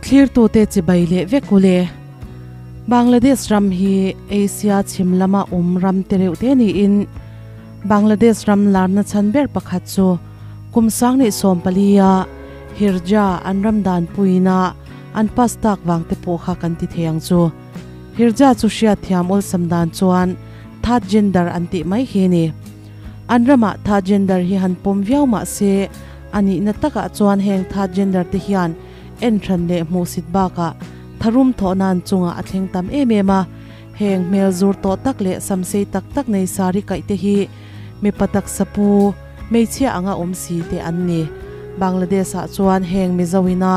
Thlirtute chibai leh vek u le. Bangladesh ram hi Asia chhim lama awm ram te reuh te niin Bangladesh ram larna chhan ber pakhat chu kum 2014 a Hirja an ram dan puina an pass tak vang te pawh kha kan ti thei ang chu. Hirja chu hriat thiam awlsam dan chuan third gender an tih mai hi a ni. An ramah third gender hi han pawm viau mah se a nihna takah chuan heng third gender te hian en hran leh hmuhsit bakah tharum thawh nan chungah a thleng tam em em a. Heng hmel zur tawh tak leh samsei tak tak nei sari kaih te hi mipa taksa pu, hmeichhia anga awm si te an ni. Bangladesh ah chuan heng Mizo ina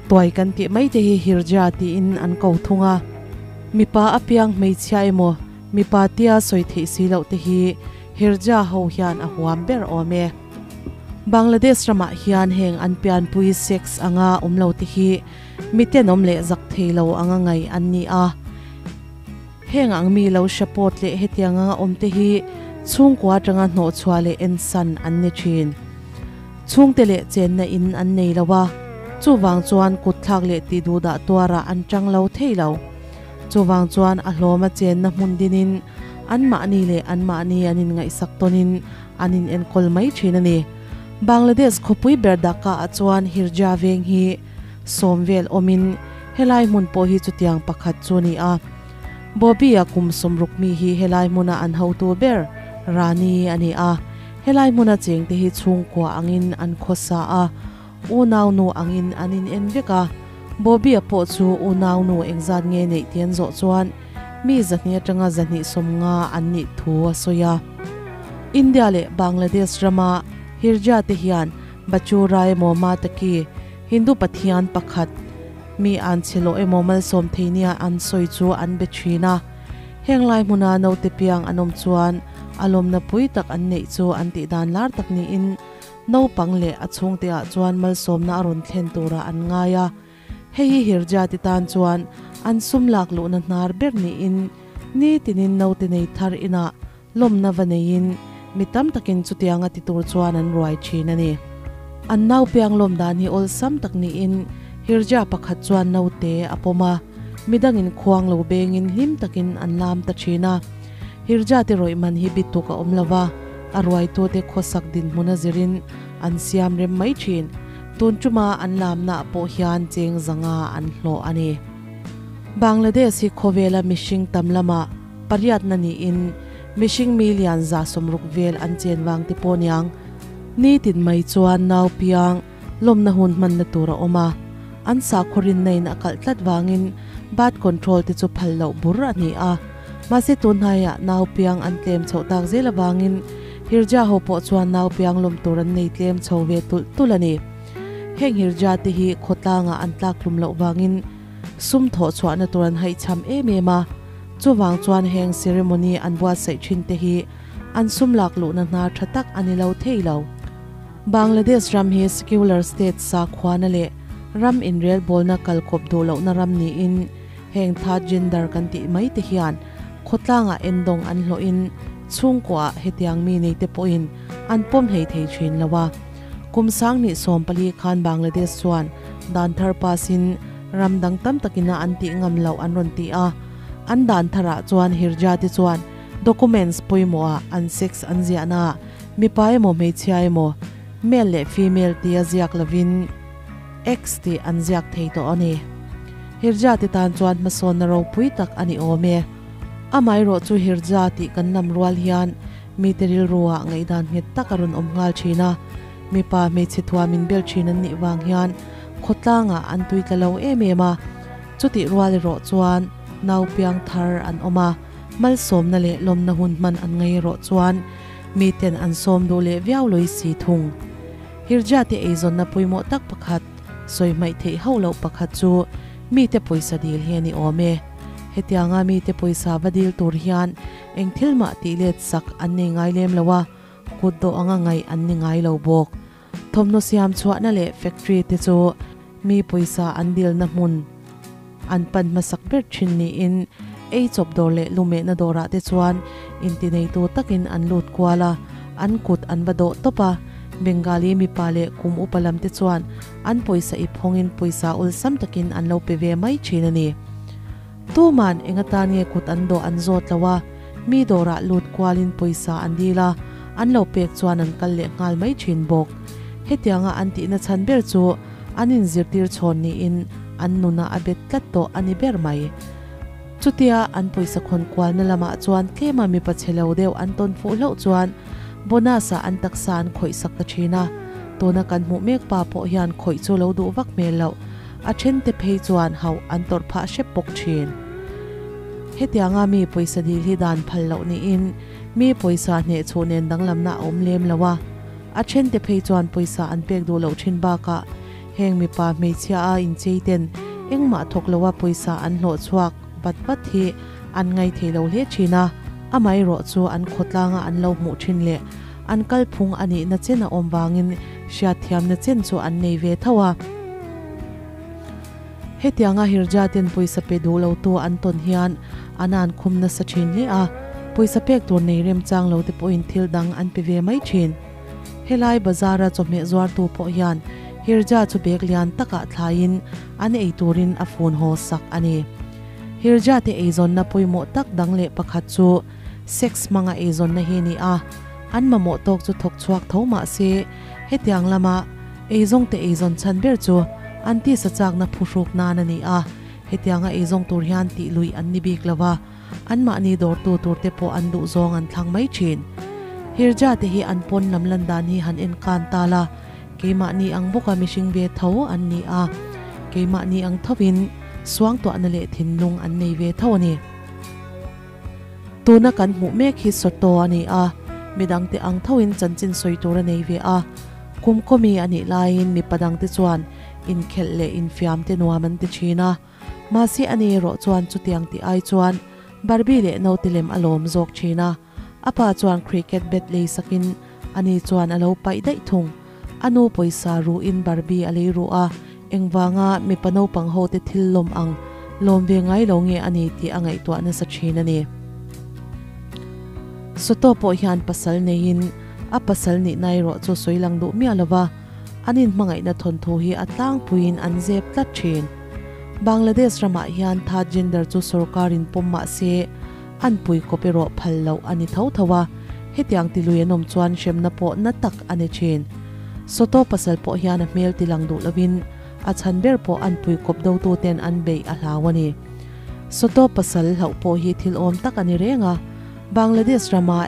tuai kan tih mai te hi Hirja tiin an ko thung a. Mipa apiang hmeichhia emaw mipa tia sawi theih si loh te hi Hirja ho hian a huam ber awm e. Bangladesh ramah hian heng an pianpui sex anga awm lo te hi mi tenawm leh zak thei lo anga ngaih an ni a. Heng ang mi lo support leh hetiang anga awm te hi chhungkua atanga hnawhchhuah leh ensan an ni thin. Chhungte leh chenna in an nei lo a, chuvang chuan kutthlak leh tihduhdah tuarah an tang lo thei lo. Chuvang chuan a hlawma chenna hmun dinin anmahni leh anmahni an inngaihsak tawnin an inenkawl mai thin a ni. Bangladesh khawpui ber Dhaka ah chuan Hirja veng hi sawm vel awmin helai hmun pawh hi chutiang pakhat chu a ni a. Bobby-a kum 60 mi hi helai hmuna an hotu ber Rani a ni a. Helai hmuna chengte hi chhungkua angin an khawsa a, unau nu angin an in en vek a. Bobby-a pawh chu unau nu engzat nge neih tih an zawh chuan mi 200 atanga 250 an nih thu a sawi a. India leh Bangladesh rama Hirja te hian Bachura emaw Mataki, Hindu pathian pakhat, mi an chhe loh emaw malsawm thei nia an sawi chu an be thin a. Heng lai hmuna naute piang an awm chuan a lawmna pui tak an neih chu an tih dan lar tak niin naupang leh a chhungte ah chuan malsawmna a rawn thlen turah an ngai a. Hei hi Hirja ti tan chuan an sum lak luhna hnar ber niin nitinin naute nei thar inah lawmna va neiin mi tam takin chutianga ti tur chuan an ruai thin a ni. An nau piang lawm dan hi awlsam tak niin Hirja pakhat chuan naute a pawm a, midangin khuang lo bengin hlim takin an lam ta thin a. Hirja te rawih man hi bituk a awm lo va, a ruaitute khawsak dinhmun a zirin an siam rem mai thin. Tun tuma an lamnaah pawh hian cheng 500 an hlawh a ni. Bangladesh hi khawvela mihring tam lamah pariatna niin mihring million 60 vel an chen vang te pawh niang. Nitin mai chuan nau piang lawmna hun hmanna tur a awm a, an sakhaw rinna in a kalh tlat vangin birth control te chu phal loh bur a ni a. Mahse tun hnaiah nau piang an tlem chhoh tak zel avangin Hirja ho pawh chuan nau piang lawm tur an nei tlem chho ve tulh tulh a ni. Heng Hirja te hi khawtlangah an tlak hlum loh vangin sum thawh chhuahna tur an haihchham em em a, chuvang chuan heng ceremony an buatsaih thin te hi an sum lak luhna hnar tha tak a ni lo thei lo. Bangladesh ram hi secular state sakhuana leh ram inrelbawlna kalkawp duh lohna ram niin heng third gender kan tih mai te hian khawtlangah endawng an hlawhin chhungkuaah hetiang mi nei te pawhin an pawm hlei thei thin lo a. Kum 2014 khan Bangladesh chuan dan thar passin ram dang tam takina an tih ngam loh an rawn ti a. An dan tharah chuan Hirja te chuan documents pawimawhah an sex an ziahna mipa emaw hmeichhia emaw male leh female tia ziak lovin X tih an ziak thei tawh a ni. Hirja te tan chuan hmasawnna ropui tak a ni awm e. Amaherawh chu Hirja tih kan lam rual hian mite rilruah ngaihdan nghet tak a rawn awm nghal thin a. Mipa hmeichhe thuamin bel thin an nih vang hian khawtlangah an tui tla lo em em a. Chutih rual erawh chuan nau piang thar an awm a, malsawmna leh lawmna hun hman an ngai erawh chuan miten an sawm duh leh viau lawih si thung. Hirja te eizawnna pawimawh tak pakhat, sawi hmaih theih hauh loh pakhat chu mite pawisa dil hi a ni awm e. Hetianga mite pawisa va dil tur hian eng thil mah tih let sak an nei ngai lem lo a, kut dawh anga ngaih an ni ngai lo bawk. Thawmhnaw siam chhuahna leh factory te chu mi pawisa an dilna hmun an pan hmasak ber thin niin ei chawp dawr leh lumehna dawrah te chuan intineitu takin an lut kual a, an kut an va dawh tawp a. Bengali mipa leh kum upa lam te chuan an pawisa ip hawngin pawisa awlsam takin an lo pe ve mai thin a ni. Tuman eng atan nge kut an dawh an zawt lo a, mi dawrah lut kualin pawisa an dil a, an lo pek chuan an kal leh nghal mai thin bawk. Hetianga an tihna chhan ber chu an inzirtir chhawn niin an nuna a bet tlat tawh a ni ber mai. Chutia an pawisa khawn kualna lamah chuan tlema mipa chhe lo deuh an tawn fuh hlauh chuan bonus-ah an taksa an khawih sak ta thin a, tuna kan hmuh mek pa pawh hian khawih chu lo duh vak hmel loh. A thente phei chuan hauh an tawrh phah hrep bawk thin. Hetianga mi pawisa dil hi dan phal loh niin mi pawisa hneh chhuh nen danglamna a awm lem lo a. A thente phei chuan pawisa an pek duh loh thin bakah heng mipa hmeichhia a inchei ten engmah thawk loa pawisa an hlawh chhuak vat vat hi an ngaithei lo hle thin a. Amaherawh chu an khawtlanga an lo hmuh thin leh an kalphung a nihna chen a awm vangin hriatthiamna chen chu an nei ve tho a. Hetianga Hirja ten pawisa pe duh lotu an tawn hian an an khum nasa thin hle a, pawisa pek tur nei remchang lo te pawhin thil dang an pe ve mai thin. Helai bazara chawhmeh zuartu pawh hian Hirja chu bag lian takah thlaiin an ei turin a fun haw sak a ni. Hirja te eizawnna pawimawh tak dang leh pakhat chu sex hmanga eizawnna hi ni a, an mamawh tawk chu thawk chhuak tho mah se hetiang lama eizawng te eizawn chhan ber chu an tisa chakna phuhruk nan a ni a, hetianga eizawng tur hian tih luih an ni bik lo va, anmahni dawrtu tur te pawh an duh zawng an thlang mai thin. Hirja te hi an pawn lam lan dan hi han en kan ta la, keimahni ang bawka mihring ve tho an ni a, keimahni ang thovin suangtuahna leh thinlung an nei ve tho a ni. Tuna kan hmuh mek hi Soto a ni a, midangte ang thoin chanchin sawi tur a nei ve a. Kum kawmi a nih laiin mipa dangte chuan inkhelh leh infiamte nuam an ti thin a. Mahse ani erawh chuan chutiang tih ai chuan Barbie leh naute lem a lawm zawk thin a. A pa chuan cricket bat lei sakin ani chuan a lo paih daih thung. A nu pawisa ruhin Barbie a lei ruh a, engvanga mipa naupang ho te thil lawm ang lawm ve ngai lo nge a ni tih a ngaihtuah nasa thin a ni. Soto pawh hian pasal neiin a pasal nihna erawh chu sawi lang duh miah lo va, an inhmangaihna thawnthu hi a tlangpuiin an zep tlat thin. Bangladesh ramah hian third gender chu sorkarin pawm mah se an pui kawp erawh phal loh a ni tho tho a, hetiang ti lui an awm chuan hremna pawh na tak a ni thin. Soto pasal pawh hian a hmel ti lang duh lovin a chhan ber pawh an pui kawp dotu ten an beih a hlau a ni. Soto pasal hlauh pawh hi thil awm tak a ni reng a, Bangladesh rama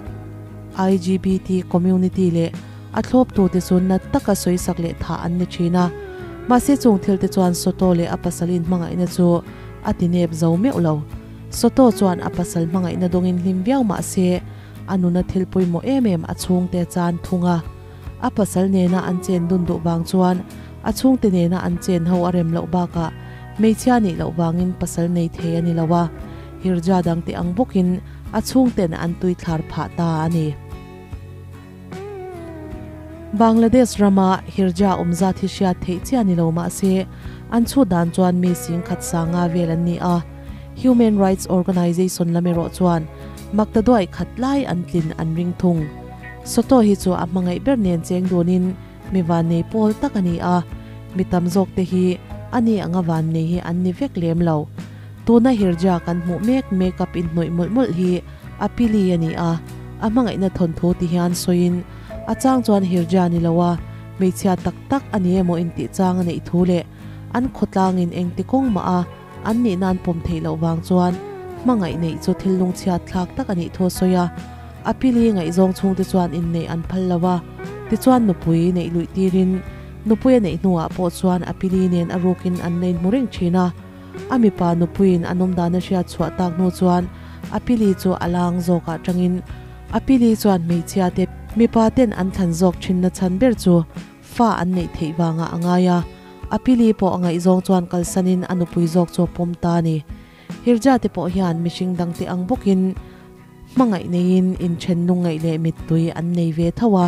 LGBT community leh a thlawptute chu na taka sawisak leh thah an ni thin a, mahse chung thil te chuan Soto leh a pasal inhmangaihna chu a ti nep zo meuh lo. Soto chuan a pasal hmangaihna dawngin hlim viau mah se, a nuna thil pawimawh em em a chhungte chan thung a. A pasal nena an chen dun duh vang chuan a chhungte nena an chen ho a rem loh bakah hmeichhia nih loh vangin pasal nei thei a ni lo a, Hirja dangte ang bawkin a chhungten an tuithlar phah ta a ni. Bangladesh rama Hirja awm zat hi hriat theih chiah ni lo mah se, an chhut dan chuan mi singkhat sanga vel an ni a. Human Rights Organization lam erawh chuan maktaduaih khat lai an tlin an ring thung. Soto hi chu a hmangaih ber nen cheng dunin mi vannei pawl tak a ni a, mi tam zawk te hi a ni anga vannei hi an ni vek lem lo. Tuna Hirja kan hmuh mek makeup inhnawih mawlh mawlh hi a pili a ni a, a hmangaihna thawnthu ti hian sawiin a chang chuan Hirja ni lo a, hmeichhia tak tak a ni emaw intih chang a neih thu leh an khawtlangin engti kawng mah a an nihna an pawm theih loh vang chuan hmangaih neih chu thil lungchhiat thlak tak a nih thu a sawi a, a pili ngaihzawng chhungte chuan inneih an phal lo a, tichuan nupui neih luih tirin nupui a neih hnuah pawh chuan a pili nen a rukin an la inhmu reng thin a. A mipa nupuiin an awmdan a hriat chhuah tak hnu chuan a pili chu a lang zawkah tangin a pili chuan hmeichhia te mipa ten an thlan zawk thinna chhan ber chu fa an neih theih vangah a ngai a, a pili pawh a ngaihzawng chuan kalsanin a nupui zawk chu a pawm ta a ni. Hirja te pawh hian mihring dangte ang bawkin hmangaih neiin inthen lungngaih leh mittui an nei ve tho a,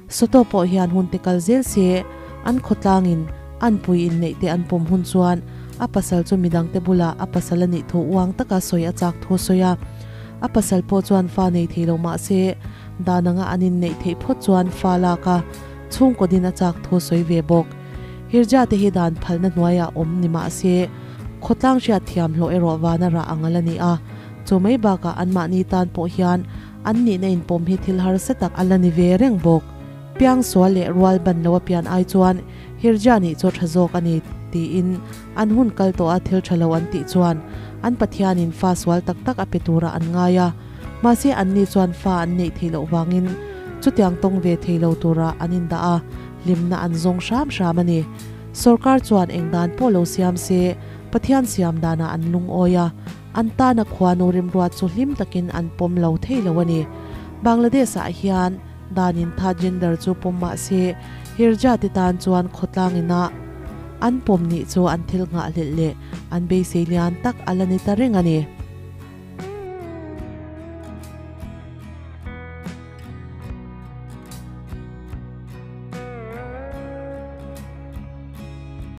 Soto pawh hian hun te kal zel se an khawtlangin an pui inneih te an pawm hun chuan a pasal chu midangte bulah a pasal a nih thu uang taka sawi a chak thu a sawi a. A pasal pawh chuan fa nei thei lo mah se dan anga an inneih theih phawt chuan fa lak a. chhungkaw din a chak thu sawi ve bawk. Hirja te hi dan phalna hnuaiah awm ni mah se, khawtlang hriat thiam hlawh erawh vana rah ang a la ni a. Chu mai bakah anmahni tan pawh hian an nihna inpawm hi thil harsa tak a la ni ve reng bawk. Piang sual leh rual ban lo a pian ai chuan Hirja nih chu a tha zawk a ni tiin an hun kal tawh a thil tha lo an tih chuan an Pathianin fa sual tak tak a pe turah an ngai a. Mahse anni chuan fa an neih theih loh vangin chutiang tawng ve thei lo turah an indah a, hlimna an zawng hram hram a ni. Sorkar chuan eng dan pawh lo siam se Pathian siam danah an lungawi a, an tana khuanu rimruat chu hlim takin an pawm lo thei lo a ni. Bangladesh-ah hian danin tha gender chu pawm mah se Hirja te tan chuan khawtlang ina an pawm nih chu an thil nghahhlelh leh an beisei lian tak a la ni ta reng a ni.